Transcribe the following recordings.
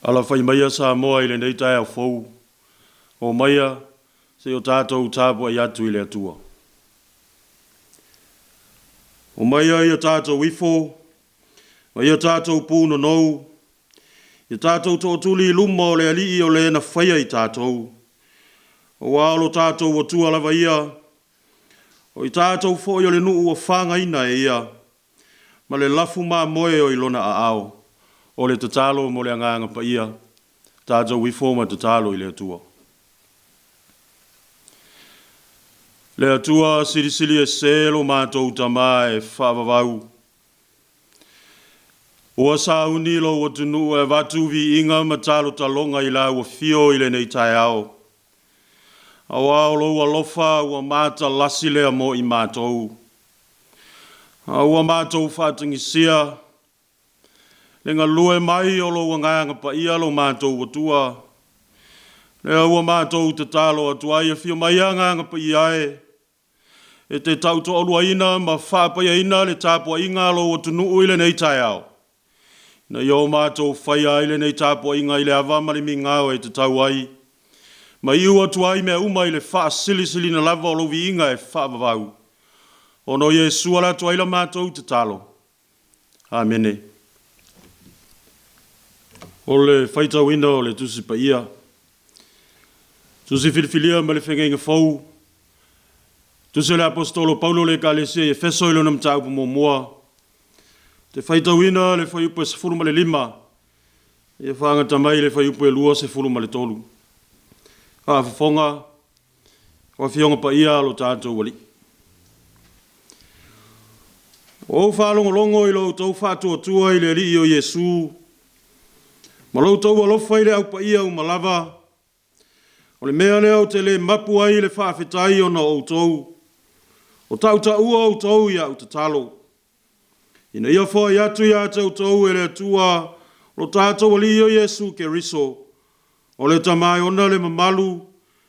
Alafai maia Samoa i lenei taeao fou, omaia se i o tatou tapuai atu i le Atua. Omaia ia tatou ifo ma ia tatou punonou, ia tatou tootuli i luma o le Alii o le na faia i tatou, aua o lo tatou Atua lava ia, o i tatou foi o le nuu ua fagaina e ia, ma le lafu mamoe o i lona aao. O le tatalo mo le Agaga Paia, tatou ifo ma tatalo i le Atua. Le Atua silisili ese lo matou Tama e faavavau. Ua sauni lou atunuu e avatu viiga ma talotaloga i lau afio i lenei taeao. Aua o lou alofa ua matalasi lea mo i matou. A ua matou faatagisia le galue mai o lou Agaga Paia lo matou Atua. Lea ua matou tatalo atu ai, afio mai Agaga Paia e, e te tautoaluaina ma faapaiaina le tapuaiga a lou atunuu i lenei taeao, ina ia o matou faia ai lenei tapuaiga i le ava ma le migao e tatau ai, ma iu atu ai mea uma i le faasilisiliina lava o lou viiga e faavavau, ona o Iesu ala atu ai la matou tatalo. Amene. O le faitauina o le Tusi Paia, Tusi filifilia ma le Feagaiga Fou, Tusi a le Aposetolo Paulo i le Ekalesia i Efeso i lona mataupu muamua, te faitauina le fuaiupu e 15, ia faagata mai le fuaiupu e 23. Faafofoga o Afioga Paia a lo tatou Alii. Ua ou faalogologo i lo outou faatuatua i le Alii o Iesu, ma lo outou alofa i le au paia uma lava, o le mea lea ou te le mapu ai i le faafetai ona o outou, o tautaua outou i au tatalo, ina ia foai atu ia te outou e le Atua lo tatou Alii o Iesu Keriso, o le Tama e ona le mamalu,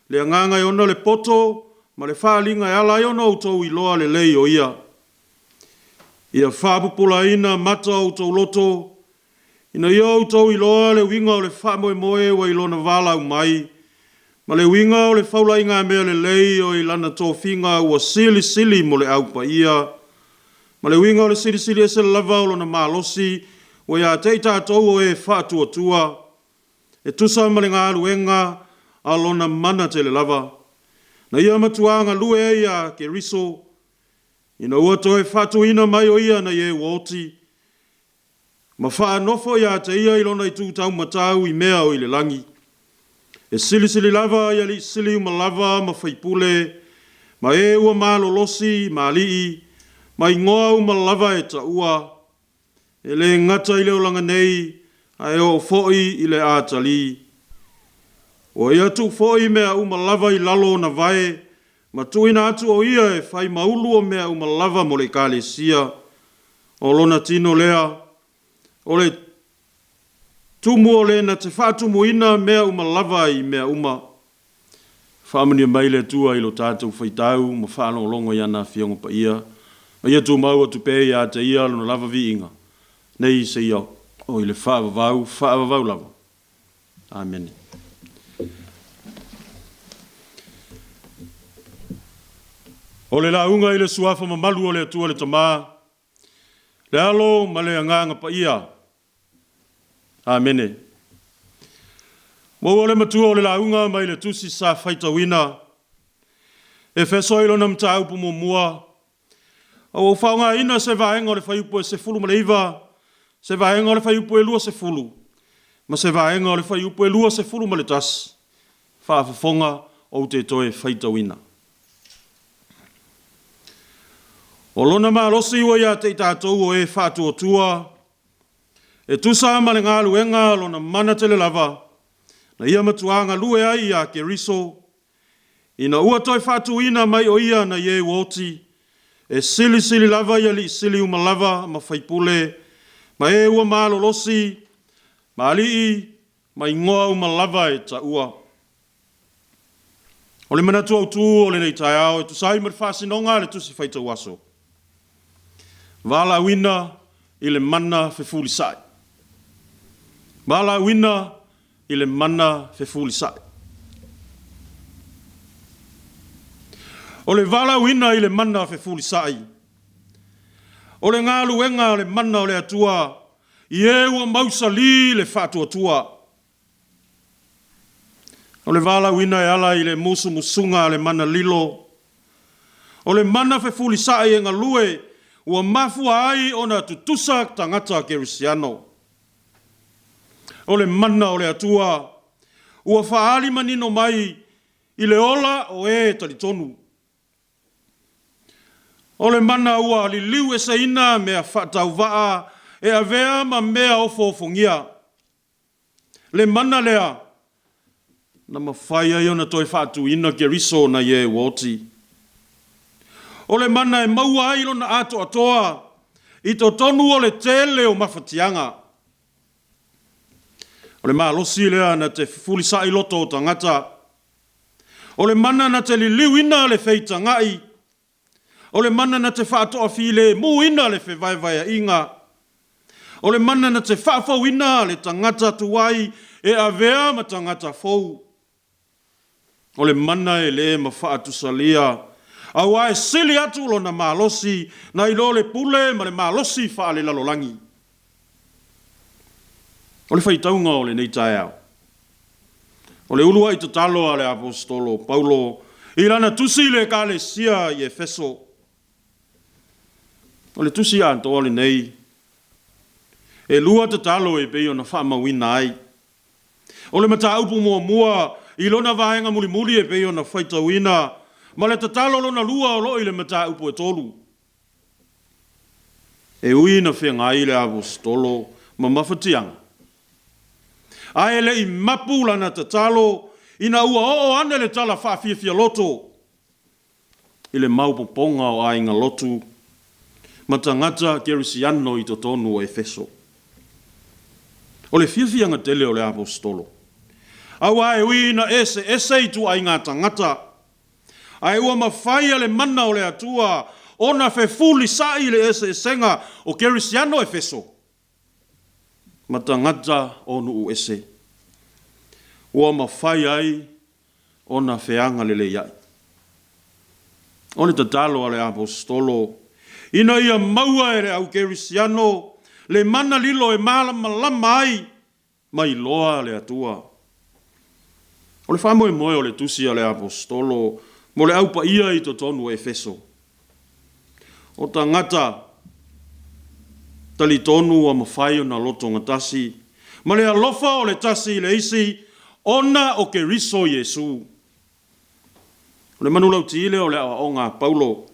le Agaga e ona le poto ma le faaaliga e ala ai ona outou iloa lelei o Ia. Ia faapupulaina mata o outou loto, ina ia outou iloa le uiga o le faamoemoe ua i lona valaau mai, ma le uiga o le faulaiga mea lelei o i lana tofiga ua silisili mo le au paia, ma le uiga o le silisili ese lava o lona malosi ua ia te i tatou o e faatuatua, e tusa ma le galuega a lona mana tele lava, na ia matua galue ai ia Keriso, ina ua toe faatuina mai o ia nai e ua oti, ma faanofo ia te ia i lona itu taumatau i mea o i le lagi. E silisili lava i alii sili uma lava ma faipule, ma e ua malolosi ma alii, ma igoa uma lava e taua, e le gata i le olaga nei, ae oo foi i le atalii. Ua ia tuu foi mea uma lava i lalo ona vae, ma tuuina atu o ia e fai maulu o mea uma lava mo le Ekalesia, o lona tino lea, o le tumu o le na te faatumuina mea uma lava i mea uma. Faamanuia mai le Atua i lo tatou faitau ma faalogologo i ana Afioga Paia, ma ia tumau atu pea ia te Ia lona lava viiga, nei seia oo i le faavavau, faavavau lava. Amene. O le lauga i le Suafa mamalu o le Atua le Tama, le Alo ma le Agaga Paia. Amene. Maua le matua o le lauga mai le tusi sa faitauina. Efeso i lona mataupu muamua, a ua ou faaaogaina se vaega o le fuaiupu e 19, se vaega o le fuaiupu e 20, ma se vaega o le fuaiupu e 21, faafofoga ou te toe faitauina. O lona malosi ua ia te i tatou o e faatuatua, E tusa ma le galuega a Lona mana tele lava, na Ia matuā galue ai iā Keriso, ina ua toe faatuina mai o Ia nai e ua oti, e silisili lava i alii sili uma lava ma faipule, ma e ua malolosi, ma alii, ma igoa uma lava e taua. O le manatu autu o lenei taeao e tusa ai ma le faasinoga a le Tusi Faitau Aso, Valaauina i le Mana Fefulisai. Valaauina i le Mana Fefulisai. O le valaauina i le mana fefulisai, o le galuega a le mana o le Atua i e ua mausali le faatuatua. O le valaauina e ala i le musumusuga a le mana lilo, o le mana fefulisai e galue ua mafua ai ona tutusa tagata kerisiano. O le mana o le Atua ua faaali manino mai i le ola o e talitonu. O le mana ua liliu eseina mea faatauvaa e avea ma mea ofoofogia. Le mana lea na mafai ai ona toe faatuina Keriso nai e ua oti. O le mana e maua ai lona atoatoa i totonu o le tele o mafatiaga. O le malosi lea na te fefulisai loto o tagata. O le mana na te liliuina le feitaga'i. O le mana na te faatoafilemuina le fevaevaea'iga. O le mana na te faafouina le tagata tuai e avea ma tagata fou. O le mana e le mafaatusalia, auā e sili atu lona malosi nai lo le pule ma le malosi faalelalolagi. O le faitauga o lenei taeao, o le uluai tatalo a le Aposetolo o Paulo i lana tusi i le Ekalesia i Efeso. O le tusi atoa lenei, e lua tatalo e pei ona faamauina ai. O le mataupu muamua i lona vaega mulimuli e pei ona faitauina, ma le tatalo lona lua o lo o i le mataupu e tolu. E ui ina feagai le Aposetolo ma mafatiaga, ae le i mapu lana tatalo ina ua oo ane le tala faafiafialoto i le maopoopoga o aiga lotu ma tagata kerisiano i totonu o Efeso. O le fiafiaga tele o le Aposetolo, auā e ui ina eseese ituaiga tagata, ae ua mafai e le mana o le Atua ona fefulisai le eseesega o kerisiano Efeso ma tagata o nuu ese, ua mafai ai ona feagaleleiai. O le tatalo a le Aposetolo ina ia maua e le au kerisiano le mana lilo e malamalama ai ma iloa le Atua. O le faamoemoe o le tusi a le Aposetolo mo le Au Paia i totonu o Efeso, o tagata talitonu ua mafai ona lotogatasi ma le alofa o le tasi i le isi ona o Keriso Iesu. O le manulauti lea o le aoaoga a Paulo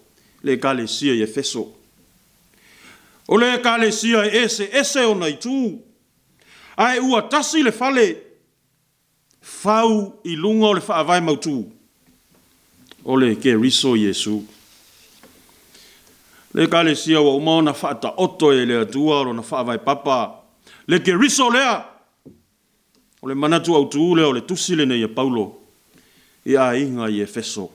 i le Ekalesia i Efeso. O le Ekalesia e eseese ona itu, ae ua tasi le fale, fau i luga o le faavae mautu, o le Keriso Iesu. Le Ekalesia ua uma ona faataoto e le Atua lona faavae papa, le Keriso lea. O le manatu autu lea o le tusi lenei a Paulo i aiga i Efeso.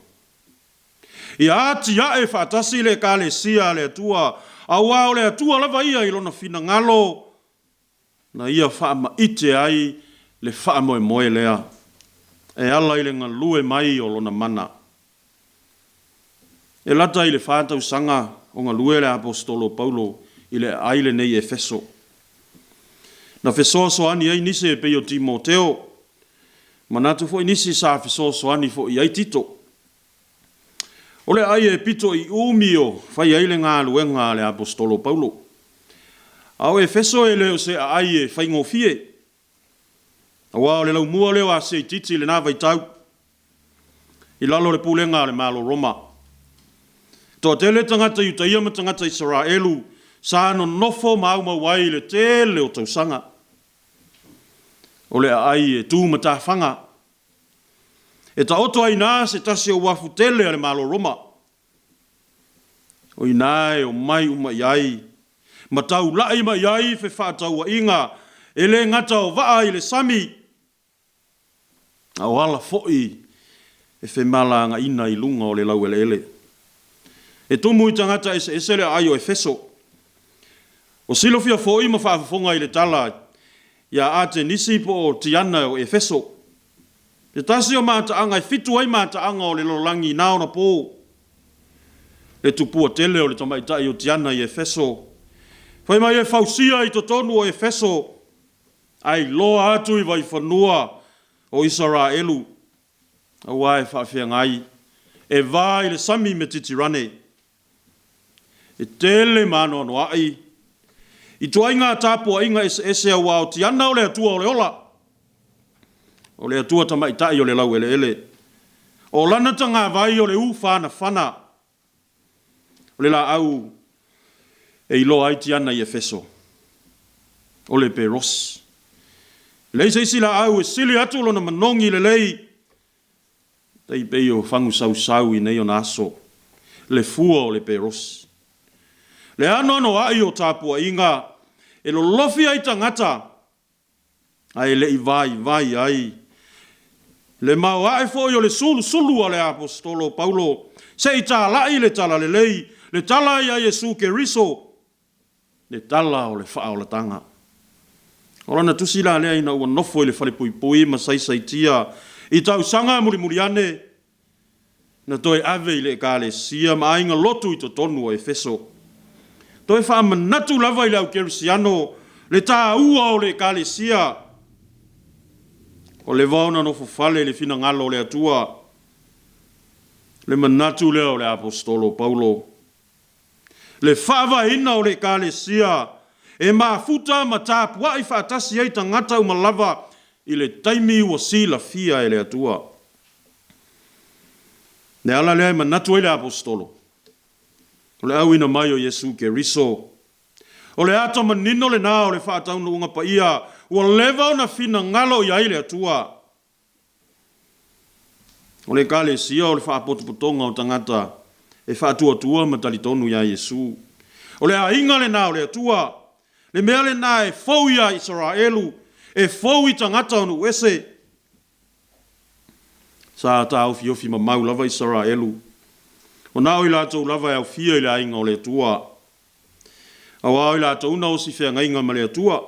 Ia atiae faatasi le Ekalesia a le Atua, auā o le Atua lava ia i lona finagalo na ia faamaite ai le faamoemoe lea e ala i le galue mai o lona mana. E lata i le fa tausaga o galue le Aposetolo Paulo i le aai lenei i Efeso. Na fesoasoani ai nisi e pei o Timoteo, manatu foi nisi sa fesoasoani foi i ai Tito. O le aai e pito i umi o fai ai le galuega a le Aposetolo Paulo. A o Efeso e le o se aai e faigofie, aua o le laumua lea o Asia Itiiti i lena vaitau, i lalo o le pulega a le Malo Roma. E toatele tagata Iutaia ma tagata Isaraelu Sa nonofo ma aumau ai i le tele o tausaga. O le aai e tu matafaga. E taoto ai i ina se tasi o uafu tele a le Malo Roma. O i ina e omai uma i ai ma taulai mai ai fefaatauaiga, e le gata o vaa i le sami, a o ala foi e femalagaina i luga o le laueleele. E tumu i tagata eseese le aai o Efeso. Ua silafia foi ma faafofoga i le tala ia Atenisi po o Tiana o Efeso, se tasi o mataaga e fitu ai mataaga o le lalolagi i na ona po, le tupua tele o le tamaitai o Tiana i Efeso, fai mai e fausia i totonu o Efeso, ae iloa atu i vaifanua o Isaraelu, aua e faafeagai, e va i le sami Metitirane. E tele ma anoanoai ituaiga tapuaiga eseese aua o Tiana o le atua o le ola, o le atua tamaitai o le laueleele. O lana tagavai o le ufanafana, o le laau e iloa ai Tiana i Efeso, o le berosi. E leai se isi laau e sili atu lona manogi lelei, tai pei o fagu sausau i nei ona aso, le fua o le berosi. Le anoanoai o tapuaiga e lolofi ai tagata, ae le i vaivai ai le maoae foi o le sulusulu a le Aposetolo o Paulo, se i talai le Talalelei, le tala ia Iesu Keriso, le tala o le faaolataga. O lana tusi la lea ina ua nofo i le falepuipui ma saisaitia i tausaga mulimuli ane, na toe ave i le Ekalesia ma aiga lotu i totonu o Efeso. Toe faamanatu lava i le au kerisiano le taua o le Ekalesia. Ua leva ona nofofale i le finagalo o le Atua le manatu lea o le Aposetolo o Paulo. Le faavaeina o le Ekalesia e mafuta ma tapuai faatasi ai tagata uma lava i le taimi ua silafia e le Atua. Le ala lea e manatu ai le Aposetolo, o le auina mai o Iesu Keriso, o le ata manino lena o le faataunuuga paia ua leva ona finagalo i ai le Atua. O le Ekalesia o le faapotopotoga o tagata e faatuatua ma talitonu ia Iesu. O le aiga lena o le Atua, le mea lena e fou ia Isaraelu, e fou i tagata o nuu ese. Sa taofiofi mamau lava Isaraelu, ua na o i latou lava e aofia i le aiga o le Atua. Aua o i latou na osi feagaiga ma le Atua,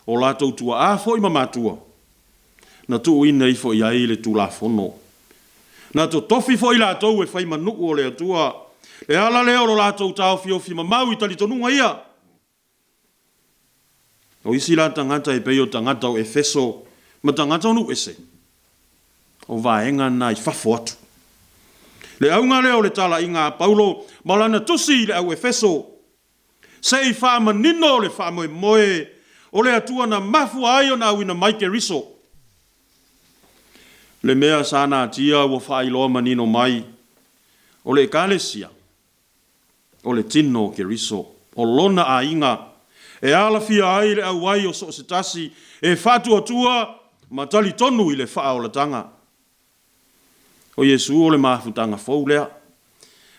o latou tuaa foi ma matua, na tuuina ifo i ai le Tulafono. Na totofi foi i latou e fai ma nuu o le Atua. E ala lea o lo latou taofiofi mamau i talitonuga ia. O isi la tagata e pei o tagata o Efeso ma tagata o nuu ese, o vaega na i fafo atu. Le auga lea o le talaiga a Paulo ma lana tusi i le au Efeso, se i faamanino le faamoemoe o le Atua na mafua ai ona auina mai Keriso. Le mea sa natia ua faailoa manino mai, o le Ekalesia, o le tino o Keriso, o lona aiga, e alafia ai le auai o so o se tasi e faatuatua ma talitonu i le faaolataga. O Iesu o le mafutaga fou lea.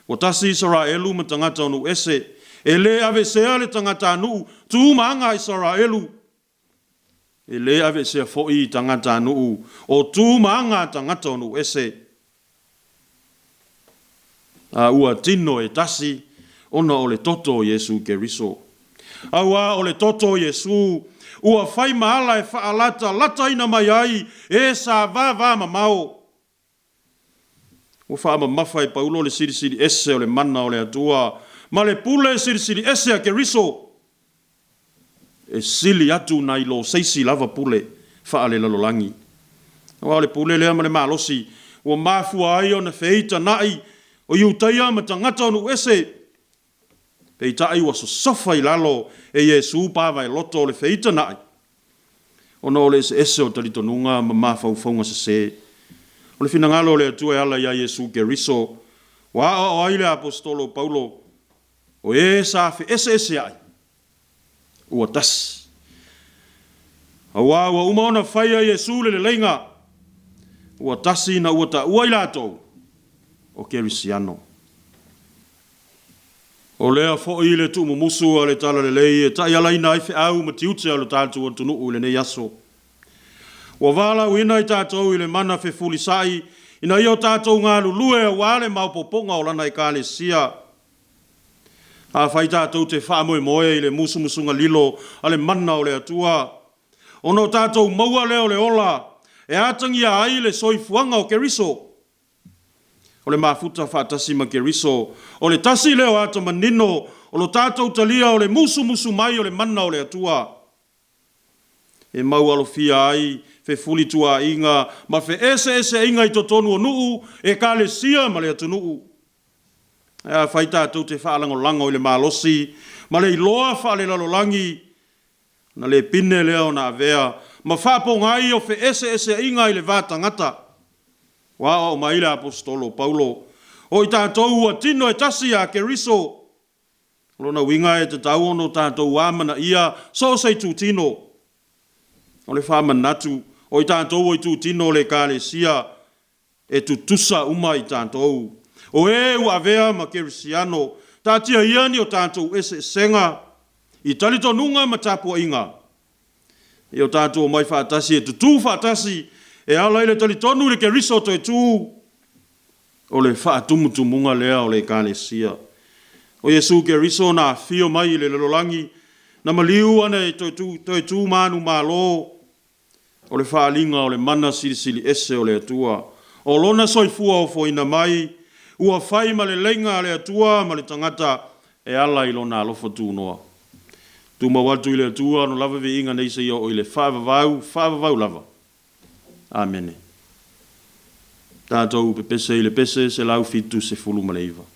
Ua tasi Isaraelu ma tagata o nuu ese. E le aveesea le tagatanuu tu ma aga a Isaraelu. E le aveesea foi tagatanuu o tu ma aga a tagata o nuu ese. A ua tino e tasi ona o le toto o Iesu Keriso. Auā o le toto o Iesu ua fai ma ala e faalatalataina mai ai e sa vavamamao. Ua faamamafa e Paulo le silisili ese o le mana o le Atua ma le pule silisili ese a Keriso. E sili atu nai lo se isi lava pule faalelalolagi. Aua o le pule lea ma le malosi ua mafua ai ona feitana'i o Iutaia ma tagata o nuu ese. Peitai ua sosofa i lalo e Iesu pavaeloto o le feitana'i ona o le eseese o talitonuga ma mafaufauga sese. O le finagalo o le Atua e ala ia Iesu Keriso, ua aoao ai le Aposetolo o Paulo, o e sa feeseeseai. Ua tasi. Auā ua uma ona faia e Iesu le leleiga, ua tasi ina ua taua i latou o Kerisiano. O lea foi le tuumumusu a le Talalelei e taialaina ai feau ma tiute o le tatou atunuu i lenei aso. Ua valaauina i tatou i le mana fefulisai ina ia o tatou galulue aua le maopoopoga o Lana Ekalesia. Afai tatou te faamoemoe i le musumusuga lilo a le mana o le Atua, ona o tatou maua lea o le ola e atagia ai le soifuaga o Keriso. O le mafuta faatasi ma Keriso, o le tasi lea o ata manino o lo tatou talia o le musumusu mai o le mana o le Atua, e maualofia ai fefulituaaiga ma feeseeseaiga i totonu o nuu, ekalesia ma le atunuu. Ae afai tatou te faalagolago i le malosi ma le iloa faale-lalolagi, ona le pine lea ona avea ma faapogai o feeseeseaiga i le va tagata. Ua aoao mai le Aposetolo o Paulo, o i tatou ua tino e tasi ia Keriso. O lona uiga e tatau ona tatou amanaia so o se itutino. O le faamanatu, o i tatou o itutino o le Ekalesia, e tutusa uma i tatou. O e ua avea ma kerisiano, taatia ia ni o tatou eseesega i talitonuga ma tapuaiga, ia o tatou omai faatasi e tutu faatasi e ala i le talitonu i le Keriso toe tu, o le faatumutumuga lea o le Ekalesia. O Iesu Keriso na afio mai i le lalolagi, na maliu ane toe tu manumalo, o le faaaliga o le mana silisili ese o le Atua. O lona soifua ofoina mai, ua fai ma leleiga a le Atua ma le tagata e ala i lona alofa tunoa. Tumau atu i le Atua Lona lava viiga nei seia oo i le faavavau, faavavau lava. Amene. Tatou pepese i le pese 179.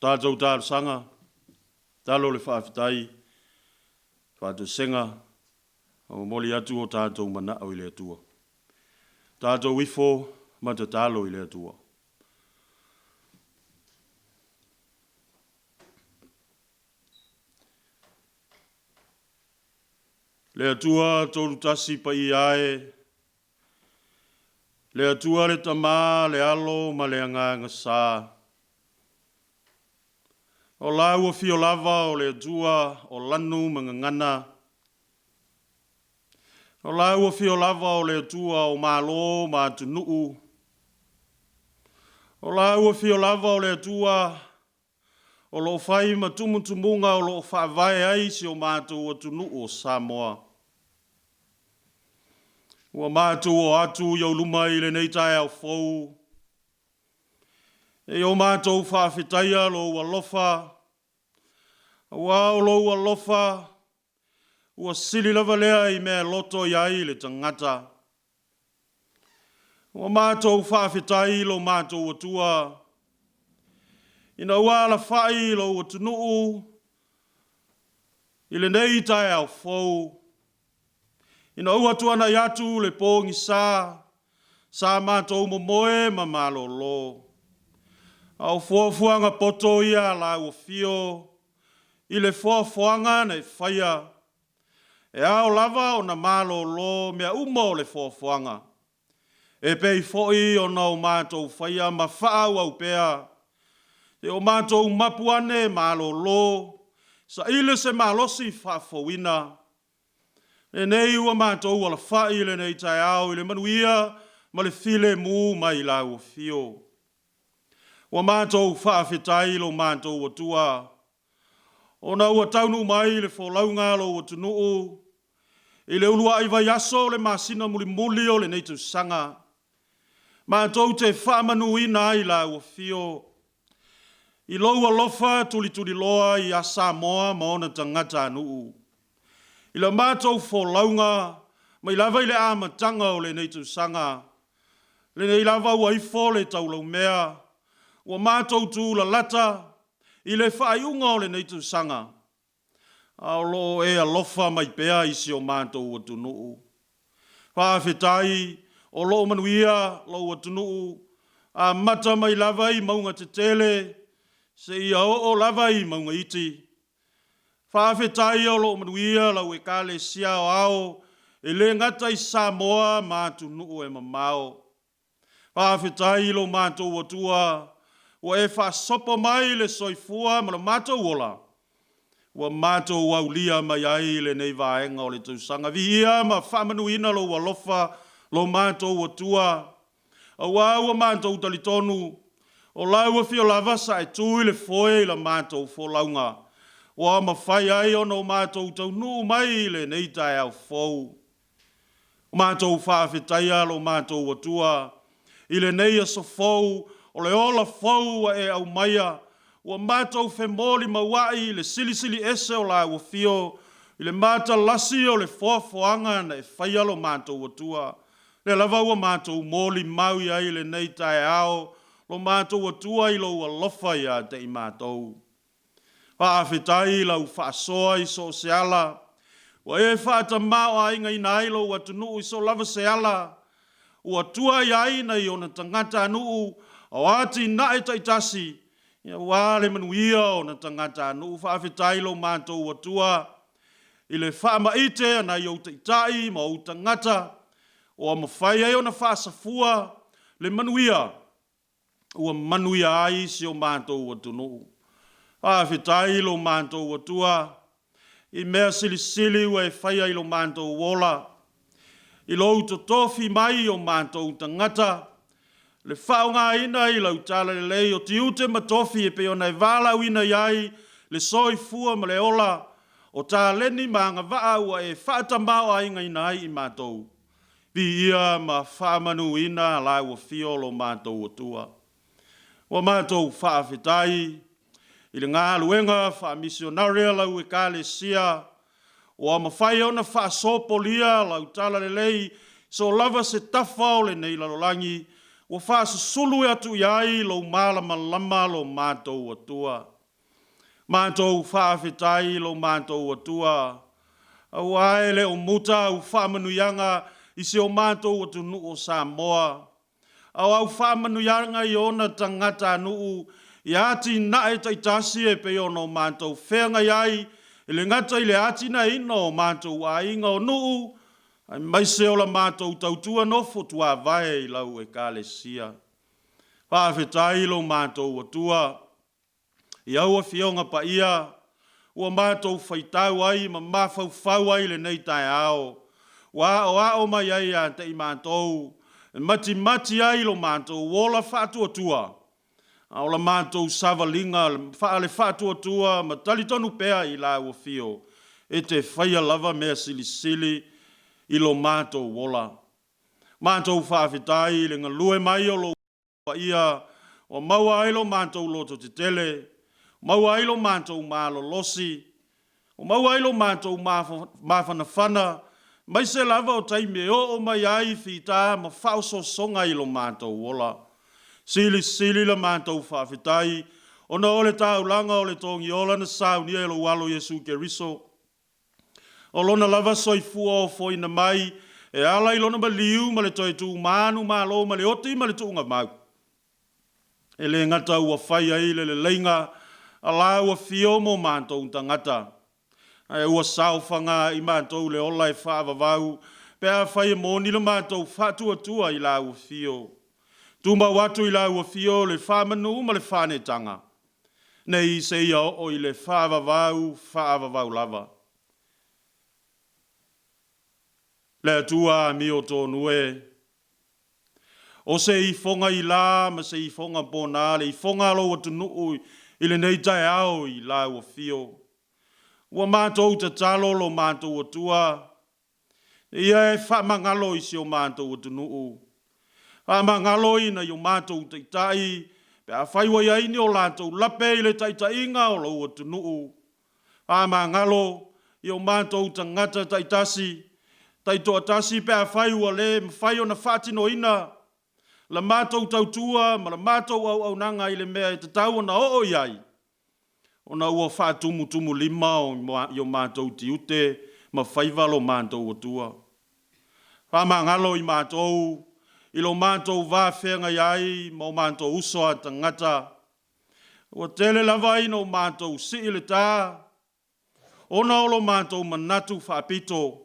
Tatou talosaga, talo le faafetai, faatoesega, ma momoli atu o tatou manao i le Atua. Tatou ifo ma tatalo i le Atua. Le Atua Tolutasi Paia e, le Atua le Tama, le Alo ma le Agaga Sa, o lau afio lava o le Atua o lanu ma gagana, o lau afio lava o le Atua o Malo ma atunuu, o lau afio lava o le Atua o lo o fai ma tumutumuga o lo o faavae ai si o matou atunuu o Samoa. Ua matou o atu i ou luma i lenei taeao fou, e o matou faafetaia lou alofa, aua o lou alofa ua sili lava lea i mea e loto i ai le tagata. Ua matou faafetai i lo matou Atua, ina ua alafai i lou atunuu i lenei taeao fou, ina ua tuanai atu le pogisa sa matou momoe ma malolo. A o fuafuaga poto ia a lau afio i le foafoaga na e faia, e ao lava ona malolo mea uma o le foafoaga, e pei foi ona o matou faia ma faaauau pea, e o matou mapu ane malolo, saili se malosi faafouina. Lenei ua matou alafai i lenei taeao i le manuia ma le filemu mai lau afio. Ua matou faafetai i lo matou Atua, ona ua taunuu mai le folauga a lou atunuu i le uluai vaiaso o le masina mulimuli o lenei tausaga, matou te faamanuina ai lau afio i lou alofa tulituliloa ia Samoa ma ona tagatanuu. I la matou folauga mai lava i le amataga o lenei tausaga, lenei lava ua ifo le taulaumea, ua matou tulalata i le faaiuga o lenei tausaga, a o lo o e alofa mai pea i si o matou atunuu. Faafetai o lo o manuia lou atunuu, amata mai lava i mauga tetele seia oo lava i mauga iti. Faafetai o lo o manuia lau Ekalesia Aoao, e le gata i Samoa ma atunuu e mamao. Faafetai i lo matou Atua ua e faasopo mai le soifua ma lo matou ola, ua matou aulia mai ai lenei vaega o le tausaga. Viia ma faamanuina lou alofa lo matou Atua, aua ua matou talitonu, o lau afio lava sa e tu i le foe i la matou folauga, ua mafai ai ona o matou taunuu mai i lenei taeao fou. Ua matou faafetaia lo matou Atua i lenei aso fou, o le ola fou ua e aumaia, ua matou femolimauai i le silisili ese o lau afio, i le matalasi o le foafoaga na e faia lo matou Atua. Lea lava ua matou molimau i ai i lenei taeao, lo matou Atua i lou alofa ia te i matou. Faafetai i lau faasoa i so o se ala, ua e faatamaoaigaina ai lou atunuu i so lava se ala, ua tua i ai nai ona tagatanuu o atinae taitasi, aua le manuia o ona tagatanuu. Faafetai lo matou Atua i le faamaite a nai ou taitai ma ou tagata, ua mafai ai ona faasafua le manuia ua manuia ai si o matou atunuu. Faafetai lo matou Atua i mea silisili ua e faia i lo matou ola, i lou totofi mai o matou tagata, le faaaogaina i lau talalelei o tiute ma tofi e pei ona e valaauina i ai le soifua ma le ola, o taleni ma agavaa ua e faatamaoaigaina ai i matou. Viia ma faamanuina lau afio lo matou Atua. Ua matou faafetai i le galuega faamisionare a lau Ekalesia, ua mafai ona faasopolia lau talalelei so lava se tafa o lenei lalolagi. ua faasusulu atu i ai lou malamalama lo matou Atua. Matou faafetai i lo matou Atua, aua e le o muta au faamanuiaga i si o matou atunuu o Samoa, a o au faamanuiaga i ona tagatanuu i atinae taitasi e pei ona o matou feagai ai, e le gata i le atinaeina o matou aiga o nuu, aemaise o la matou tautua nofo tuavae i lau Ekalesia. Faafetai i lo matou Atua i au Afioga Paia ua matou faitau ai ma mafaufau ai i lenei taeao, ua aoao mai ai ia te i matou e matimati ai lo matou ola faatuatua, a o la matou savaliga faale-faatuatua ma talitonu pea i lau Afio, e te faia lava mea silisili i lo matou ola. Matou faafetai i le galue mai o lou paia ua maua ai lo matou lototetele, maua ai lo matou malolosi, ua maua ai lo matou mafanafana, aemaise lava o taimi e oo mai ai fita ma faaosoosoga i lo matou ola. Silisili la matou faafetai ona o le taulaga o le togiola na saunia e lou Alo Iesu Keriso, O lona lava soifua ofoina mai e ala i lona maliu ma le toe tu manumalo ma le oti ma le tuugamau, e le gata ua fai ai le leleiga a lau afio mo matou tagata, ae ua saofaga i matou le ola e faavavau pe afai e moni le matou faatuatua i lau afio. Tumau atu i lau afio le faamanu ma le faaneetaga, nei seia oo i le faavavau faavavau lava. Le Atua amio tonu e, o se ifoga i la ma se ifoga pona le ifoga a lou atunuu i lenei taeao i lau afio. Ua matou tatalo lo matou Atua, Ia e faamagalo i si o matou atunuu. Faamagalo i nai o matou taitai, pe afai ua i ai ni o latou lape i le taitaiga o lou atunuu. Faamagalo i o matou tagata taitasi, taitoatasi pe afai ua le mafai ona faatinoina la matou tautua ma la matou auaunaga i le mea e tatau ona oo i ai, ona ua faatumutumulima i o matou tiute ma faiva lo matou Atua. Faamagalo i matou i lo matou va feagai ai ma o matou uso a tagata. Ua tele lava ina o matou sii le ta, ona o lo matou manatu faapito.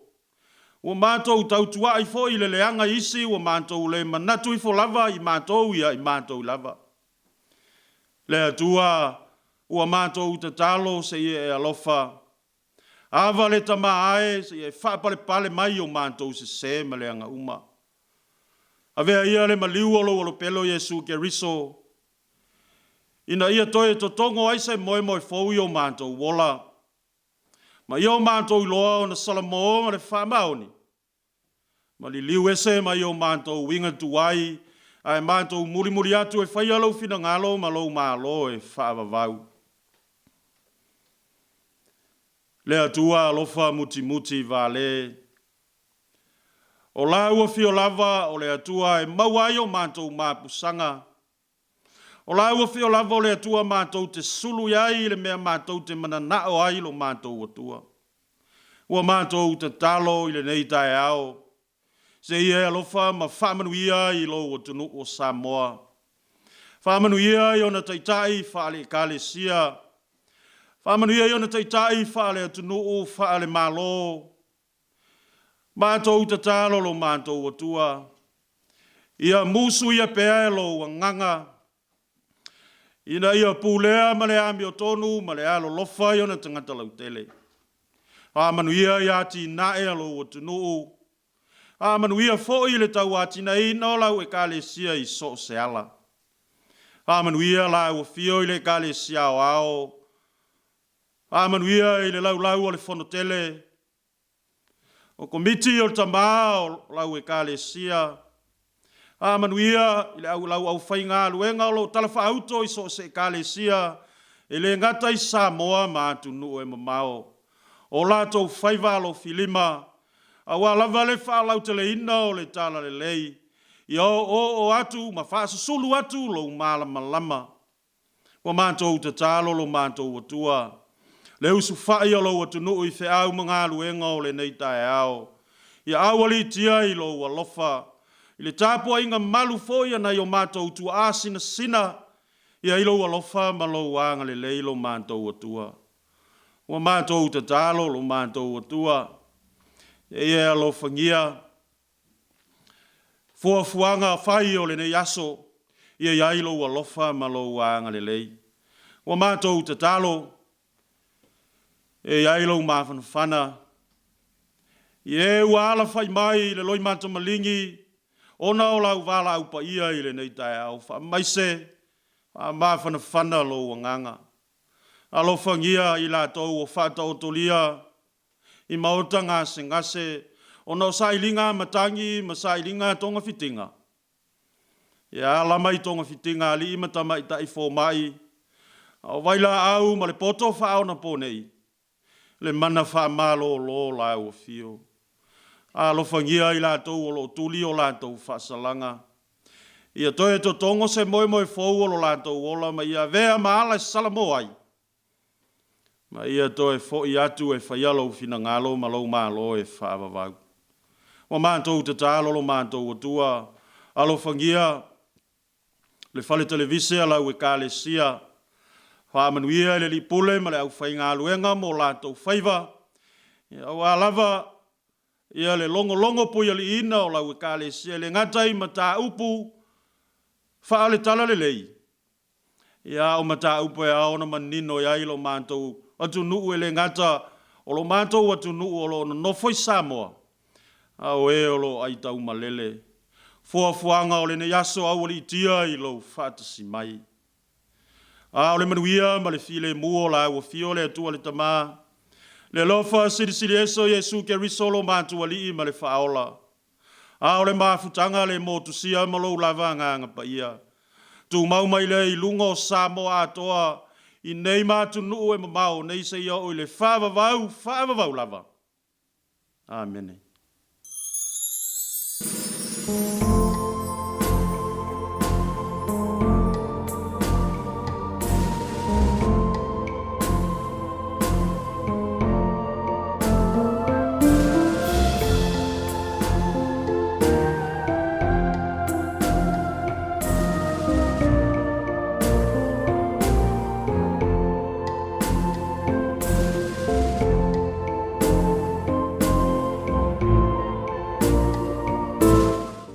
Ua matou tautua'i foi i le leaga i isi, ua matou le manatu ifo lava i matou ia i matou lava. Le Atua, ua matou tatalo se i e alofa. Ava le Tama ae, se i e faapalepale mai o matou sesē ma leaga uma. Avea ia le maliu o lou Alopelo Iesu Keriso, ina ia toe totogo ai se moemoe fou i o matou ola, ma ia o matou iloa ona salamo ma le faamaoni, ma liliu ese mai o matou uiga tuai, ae matou mulimuli atu e faia lou finagalo ma lou Malo e faavavau. Le Atua alofa mutimuti vale, o lau afio lava o le Atua e maua ai o matou mapusaga, O lau afio lava o le Atua matou te sulu i ai i le mea matou te mananao ai lo matou Atua. Ua matou tatalo i lenei taeao, se i e alofa ma faamanuia i lou atunuu o Samoa. Faamanuia i ona taitai faale-Ekalesia, faamanuia i ona taitai faale-atunuu, faale-Malo. Matou tatalo lo matou Atua, ia musuia pea e lou Agaga, ina ia pulea ma le amiotonu ma le alolofa i ona tagata lautele. Faamanuia i atinae a lou atunuu, faamanuia foi i le tauatinaeina o lau Ekalesia i so o se ala. Faamanuia lau afio i le Ekalesia Aoao, faamanuia i le laulau a le Fonotele, O Komiti o le Tama o lau Ekalesia, faamanuia i le au lau aufaigaluega o lo o talafaauto i so o se Ekalesia, e le gata i Samoa ma atunuu e mamao, o latou faiva alofilima, aua lava le faalauteleina o le Talalelei. Ia oooo atu ma faasusulu atu lou malamalama. Ua matou tatalo lo matou Atua, le usufa'i o lou atunuu i feau ma galuega o lenei taeao. Ia aualiitia i lou alofa, i le tapuaiga malu foi a nai o matou tuaa sinasina, ia i lou alofa ma lou agalelei lo matou Atua. Ua matou tatalo lo matou Atua, ia e alofagia fuafuaga fai o lenei aso, ia i ai lou alofa ma lou agalelei. Ua matou tatalo, e i ai lou mafanafana i e ua alafai mai i le loimata maligi ona o lau valaau paia i lenei taeao, faamaise, faamafanafana lou agaga. Alofagia i latou o faataotolia i maota gasegase ona o sailiga a matagi ma sailiga a togafitiga, ia ala mai togafitiga a alii ma tamaitai fomai, a o vailaau ma le poto faaonaponei, le mana faamalolo o lau afio. Alofagia i latou o lo o tuli o latou faasalaga, ia toe totogo se moemoe fou o lo latou ola ma ia avea ma ala e salamo ai, ma ia toe foi atu e faia lou finagalo ma lou Malo e faavavau. Ua matou tatalo lo matou Atua, alofagia le fale televise a lau Ekalesia, faamanuia i le alii pule ma le aufaigaluega ma o latou faiva, aua lava ia le logologo puialiiina o lau Ekalesia, e le gata i mataupu faale-talalelei, ia a o mataupu e ao ona manino i ai lo matou atunuu, e le gata o lo matou atunuu o lo o nonofo i Samoa, a o e o lo o aitaumalele. Fuafuaga o lenei aso aualiitia i lou faatasi mai. A o le manuia ma le filemu o lau afio le Atua le Tama, le alofa silisili ese o Iesu Keriso lo matou Alii ma le Faaola, a o le mafutaga le motusia ma lou lava Agaga Paia, tumau mai lea i luga o Samoa atoa, i nei ma atunuu e mamao nei seia oo i le faavavau, faavavau lava. Amene.